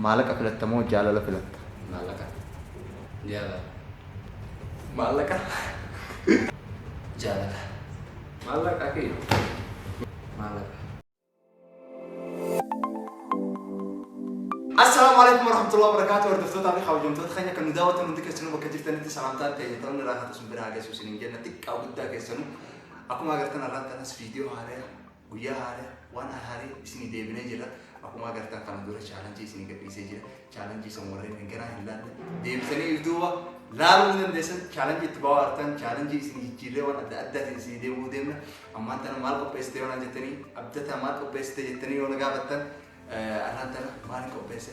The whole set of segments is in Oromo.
Maallaqa filatta moo jaalala filatta? Maallaqa. Jaalala. Maallaqa. Jaalala. Maallaqa kee. Maallaqa. Assalaamu alaikum warahmatullahi wabarakatuh. Hordoftootaa fi kabajamtoota keenya kan nu daawwatan hundi keessanuu bakka jirtanitti salaamtaan teenya ta'uun irraa haa tasu bira haa geessu isiniin jenna, xiqqaa guddaa keessanuu. Akkuma agartan, har'aan tanas viidiyoo haaraa, guyyaa haaraa, waan haaraa isinii deebinee jira. Akkuma agartan, kana dura challenge isinii gadhiisee jira. Challenge san warreen hin ganaa hin laalle deebisanii duuba laaluu ni dandeessan. Challenge itti ba'aa hartan, challenge isinii jijjiirree waan adda addaatiin isinii deebi'uu deemna. Ammaan tana maal qopheessite yoo naan jettanii, abdataa maal qopheessite jettanii yoo na gaafattan, har'aan tana maalin qopheesse?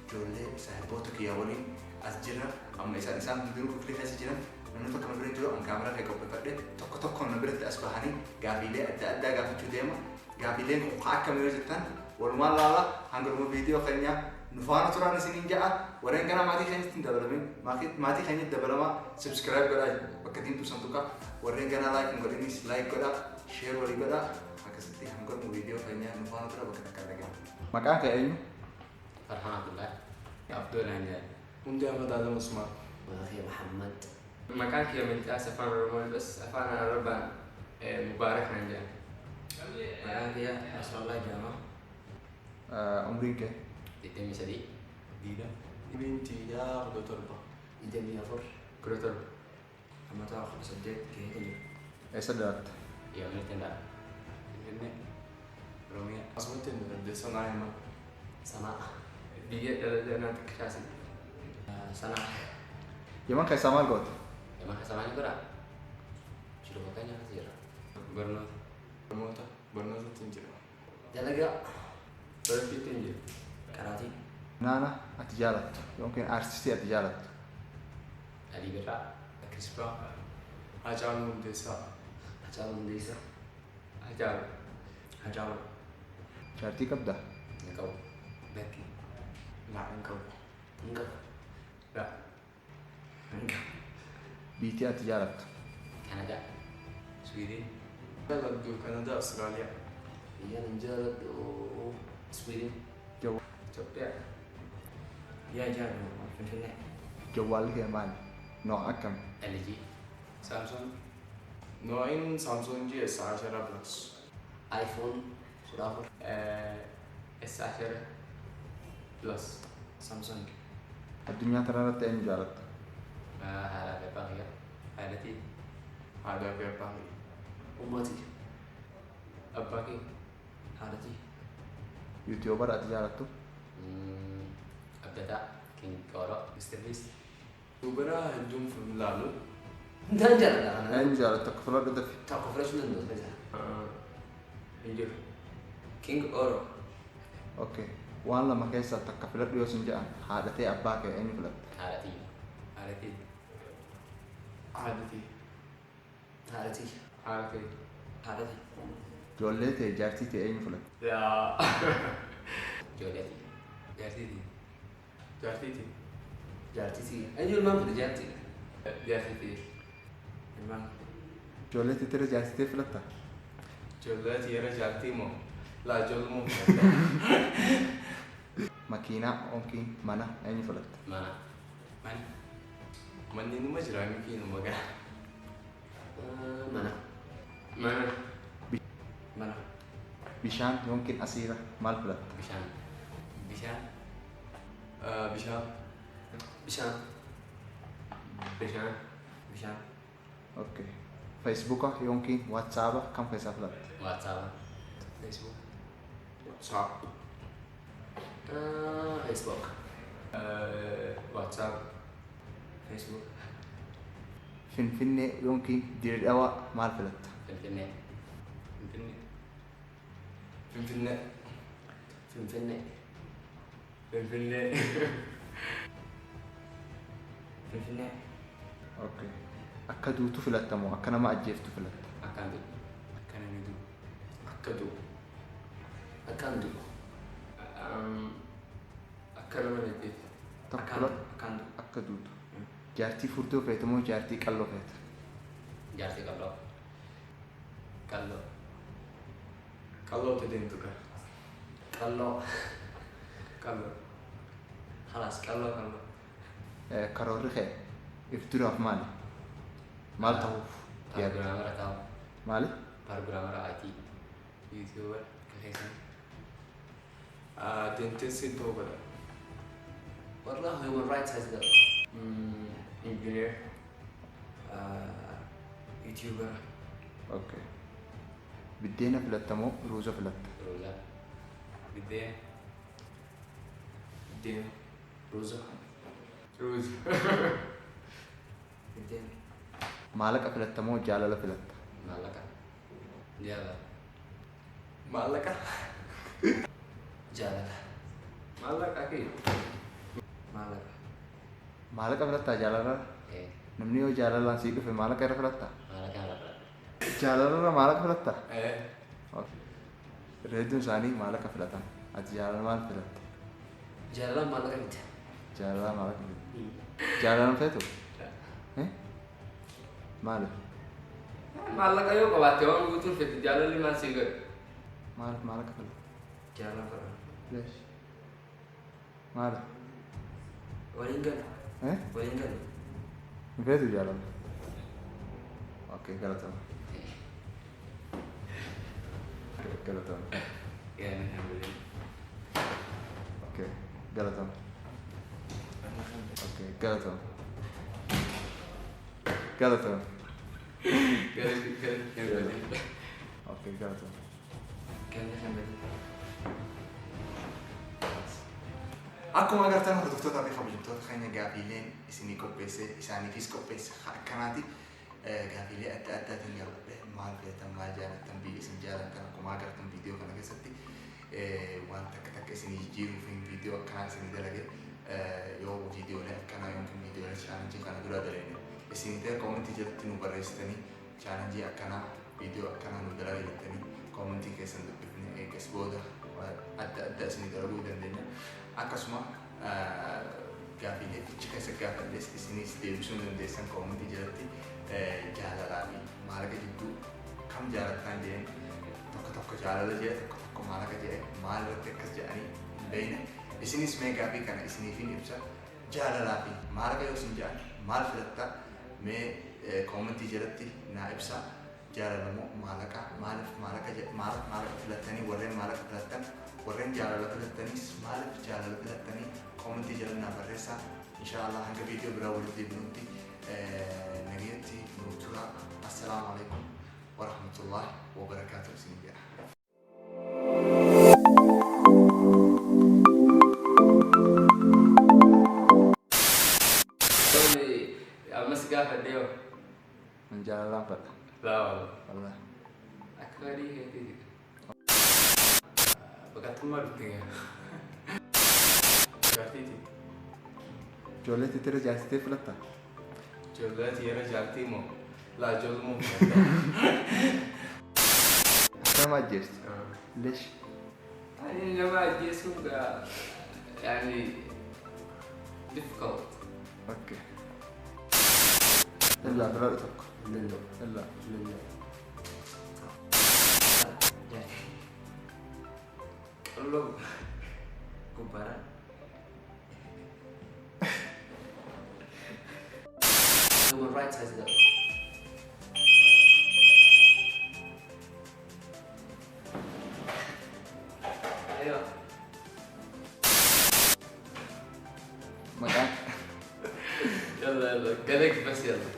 Ijoollee saahiboota kiyyaa waliin as jira. Amma isaan hundinuu kiflii keessa jiran. Namni tokko na bira jiru, an kaameraa kee qopheeffadhe, tokko tokkoon na biratti as bahanii gaafiilee adda addaa gaafachuu deema. Gaafiileen kun ka akkamii yoo jettan, walumaan laala. Hanga dhuma viidiyoo keenyaa nu faana turaan isiniin ja'a. Warreen gara maatii keenyatti hin dabalamin maatii keenyatti dabalamaa, subscribe godhaa, bakka diimtuu san tuqaa. Warreen ganaa like hin godhinis like godhaa, share walii godhaa. Akkasitti hanga dhuma viidiyoo keenyaa nu faana tura, bakka takka argina. Maqaan kee eenyu? Farhaan Abdullahi. Abdul Anjaan. Hundi Ahmad Adam Usmaan. Maqaa Muhammad. Maqaan kiyya Mancaas Afaan Oromoon, bas Afaan Arabaan Mubaarak naan jedhan. Maqaan kiyya Nasrallah Jaamaa. Umriin kee? 23. Diida. Umriin tiyyaa 17. 24. 17. Ammata 18 gahee jira. Eessa dhalatte? Yamanitti hin dhaala. Finfinnee. Oromiyaa. Asumatti hin dhaladhe, Sanaa himan. Sanaa. Biyya dhalate naa xiqqishaasi. Sanaa. Yaman keessaa maal goote? Yaman keessa maal godhaa? Jiru bakka nyaata jira. Barnoota. Barnoota. Barnootatti hin jira. Dalagaa. Barsiitti hin jira. Qaraatii. Naana ati jaalattu yookiin aartistii ati jaalattu? Alii Birraa. Chris Brown. Haacaaluu Hundeessaa. Hacaaluu Hundeessaa. Hacaaluu. Hacaaluu. Jaartii qabdaa? Hin qabu. Lakki. Laa, hin qabu. Hin qabu. Laa. Hin qabu. Biitii ati jaalattu? Kanadaa. Sweden. Jaaladhu Kanadaa, Austraaliyaa. Biyyaan hin jaaladhu Sweden. Itoophiyaa. Biyya jaaladhu Finfinnee. Jawwaalli kee maali? Noo akkami? LG. Samsung. Noo'in Samsung S 10 Plus. iPhone 14. S 10 Plus. Samsung. Addunyaa tanarratti eenyu jaalatta? Haadhaa fi abbaa kiyya. Haadhatii. Haadhaa fi abbaa kiyya. Ummati. Abbaa kiyya. Haadhatii. YouTuber ati jaalattu? Abdataa. King Oro. Mr. Beast. Dubara hedduun laalu. Hundaan jaaladha kana. Eenyu jaalatta? Tokko filadhu dafi. Tokko filachuu danda'u isa. Hin jiru. King Oro. Okay. Waan lama keessaa takka filadhu yoo sin jedhan, haadhatee abbaa kee eenyu filatta? Haadhatii. Haadhatii. Haadhatii. Haadhatii. Haadhatii. Haadhatii. Ijoollee ta'e jaartii ta'e eenyu filatta? Yaa. Ijoolleetii. Jaartiitii. Jaartiitii. Jaartiitii. Eenyu ilmaan fide jaartii? Jaartiitii. Ilmaan. Ijoollee teetirra jaartii ta'e filatta? Ijoollee tiyyeera jaartii moo? Laa, ijoollummaa filadha. Makiinaa yookiin mana eenyu filatta? Mana. Mana. Manni numa jira, mikiinuma gara. Mana. Mana. Mana. Bishaan yookiin asiira maal filatta? Bishaan. Bishaan. Bishaan. Bishaan. Bishaan. Bishaan. Okay. Facebooka yookiin WhatsAppa kam keessaa filatta? WhatsApp. Facebook. WhatsApp. Facebook. WhatsApp. Facebook. Finfinnee yookiin Dirre Dhawaa maal filatta? Finfinnee. Finfinnee. Finfinnee. Finfinnee. Finfinnee. Finfinnee. Okay. Akka duutu filatta moo akka nama ajjeeftu filatta? Akkaan du'u. Akka namni du'u. Akka du'u. Akkaan du'u. Akka nama ajjeeftu. Tokko Akkaan filadhu. Akkaan du'u. Akka duutu. Jaartii furdoo feeta moo jaartii qalloo feeta? Jaartii qalloo. Qalloo. Qalloo ta'e deemtu gara. Qalloo. Qalloo. خلاص qalloo qalloo. Karoorri kee if duraaf maali? Maal ta'uuf yaadda? Programmer ta'u. Maali? Programmer IT. YouTuber ka keessan. Dentist ta'uu godha. Wallah human rights has the Engineer. YouTuber. Okay. Biddeena filatta moo ruuza filatta? Ruuza. Biddeen. Biddeen. Ruuza. Ruuza. Biddeen. Maallaqa filatta moo jaalala filatta? Maallaqa. Jaalala. Maallaqa. Jaalala. Maallaqa kee. Maallaqa. Maallaqa filattaa jaalala? Eh. Namni yoo jaalalaan sii dhufe maallaqa irra filattaa? Maallaqa irra filadha. Jaalalarra maallaqa filattaa? Eh. Irra hedduun isaanii maallaqa filatan. Ati jaalala maal filatta? Jaalalaan maallaqa miti. Jaalala maallaqa miti. Jaalalaan feetu? Eh? Maaliif? Maallaqa yoo qabaatte waan guutuun fedhi jaalalli maal sii godhe? Maaliif maallaqa filatta? Jaalala filadha. Leesh. Maaliif? Waliin galu. Eh? Waliin galu. Hin feetu jaalala? Okay, galatama. Okay, galatama. Yaani alhamdulillah. Okay, galatama. Okay, galatama. Galatama. Galata. Okay, galatama. Galata kan. Akkuma agartan hordoftootaa fi kabajamtoota keenya gaafiileen isinii qopheesse isaaniifis qopheesse akkanaati. Gaafiilee adda addaatiin gaafadhe maal filatan maal jaallattan biyya isin jaallattan akkuma agartan viidiyoo kana keessatti waan takka takka isinii jijjiiruu fi viidiyoo akkanaa isinii dalage yoo viidiyoolee akkanaa yookiin viidiyoolee challenge kana dura dalagine isinii ta'e comment jalatti nu barreessitanii challenge akkanaa viidiyoo akkanaa nu dalaga jettanii comment keessan dubbifne eegas booda adda adda isinii dalaguu dandeenya. Akkasuma gaafiilee achi keessa gaafadhes isinis deebisuu dandeessan comment jalatti jaalalaa fi maallaqa jidduu kam jaalattaan jedheen tokko tokko jaalala jedhe tokko tokko maallaqa jedhe maal irratti akkas jedhanii hin beekne isinis mee gaafii kana isiniifin ibsa jaalalaa fi maallaqa yoo isin jedhan maal filattaa mee comment jalatti naa ibsa jaalala moo maallaqa maaliif maallaqa maaliif maallaqa filattanii warreen maallaqa filattan warreen jaalala filattanis maaliif jaalala filattanii comment jala naa barreessaa inshallah hanga viidiyoo biraa walitti deebinutti nagayatti nuu tura assalaamu alaikum warahmatullahi wabarakaatuh isin jedha. Tole ammas gaafadhe yoo. An jaalalaan fadha. Laa wallah. Wallah. Akka fedhii keetiiti. Baqattummaa dhufte gaa. Jaartiiti. Ijoollee teettira jaarsitee filattaa? Ijoollee tiyyeera jaartii moo? Laa ijoollummaa filadha. Akka nama ajjeesti? Leesh. Ani nama ajjeesuun gaa yaani difficult. Okay. Illaa filadhu tokko. Danda'u. Illaa. Danda'u. Jaartii. Qalloo Gubbaaraan. Human rights has the Ayo. Maqaan يلا يلا قلق بس يلا.